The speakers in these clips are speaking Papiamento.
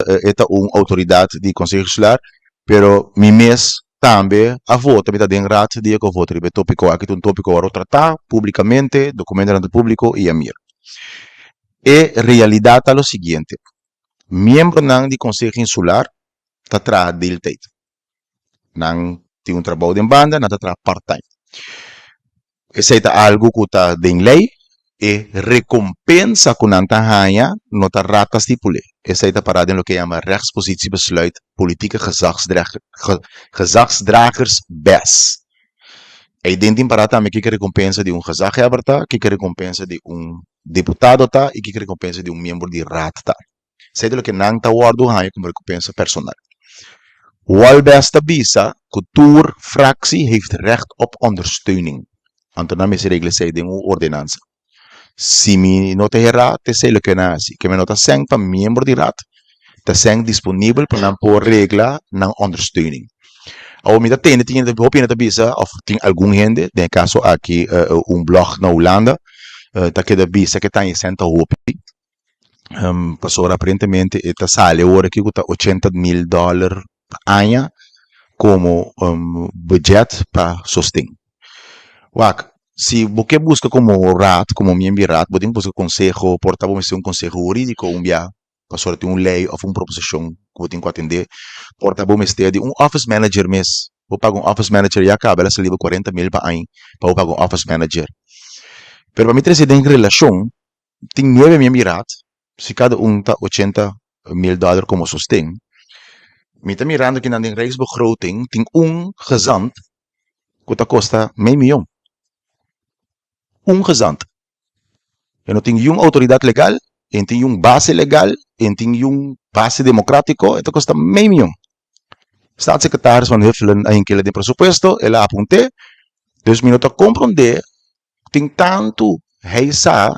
e ta un outoridat di Konseho Insular, pero mi mes tambe a vota, mi ta den Raad di e ku a vota riba e tópiko aki, ta un tópiko wòrdu tratá públikamente, dokumentonan ta públiko i a mira. E realidat ta lo siguiente, miembronan di Konseho Insular ta traha deeltijd. Nan tin un trabou den banda, nan ta traha part time. Esei ta algu ku ta den lei, e rekompensa ku nan ta haña no ta Raad ta stipul'é. Esei ta pará den loke yama Rechtspositiebesluit Politieke Gezagsdragers bes. Ei den tin pará tambe kiko rekompensa di un gezaghebber ta, kiko rekompensa di un diputado ta i kiko rekompensa di un miembro di Raad ta. Esei ta loke nan ta wòrdu haña komo rekompensa personal. Wolbes ta bisa ku tur fractie heeft recht op ondersteuning. Anto nan mester regla esei den un ordenansa. Si mi no ta herá, ta esei loke nan hasi. Ke mi no ta sèn pa miembro di raad, ta sèn disponibel pa nan por regla nan ondersteuning. Awor mi ta tende tin hende, hopi hende ta bisa òf tin algun hende, den e kaso aki un blog na Hulanda, ta keda bisa ke taña sèn ta hopi. Pasobra aparentemente e ta sali awor aki ku ta 80.000 dòler pa aña komo budget pa sosten. Wak, si bo ke buska komo raad, komo miembro di raad, bo tin ku buska konseho, por ta bo mester un konseho hurídiko un bia, pasobra tin un lei òf un proposishon ku bo tin ku atendé, por ta bo mester di un office manager mes. Bo paga un office manager ya kaba el a sali bo 40.000 pa aña pa bo paga un office manager. Pero pa mi trese den relashon tin nuebe miembro di raad, si kada un ta 80.000 dòler komo sosten, mi ta mirando kinan den Rijksbegroting tin un gezant ku ta kosta mei miyon. Un gezant. E no tin yun outoridat legal, e no tin yun base legal, e no tin yun base demokratiko, e ta kosta mei miyon. Staatssecretaris Van Huffelen a hink'el den presupuesto, el a apunt'é, dus mi no ta komprondé tin tantu hij sa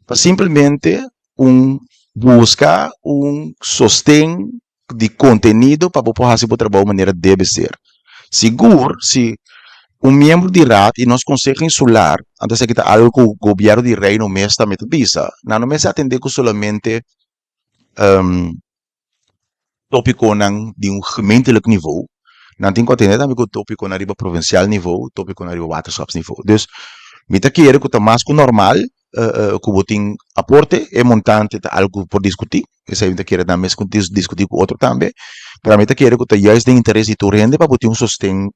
pa simplemente un buska un sosten di kontenido pa bo por hasi bo trabou manera debe ser. Sigur si un miembro di raad i nos konseho insular, anto esaki ta algu ku gobièrnu di Reino mes tambe ta bisa, nan no mester atendé ku solamente tópikonan di un gemeentelijk niveau, nan tin ku atendé tambe ku tópikonan riba provinsial niveau, tópikonan riba waterschapsniveau. Dus, mi ta kere ku ta mas ku normal ku bo tin aporte, e montante ta algu ku por diskutí, esei mi ta kere nan mes ku diskutí ku otro tambe, pero mi ta kere ku ta juist den interes di tur hende pa bo tin un sosten.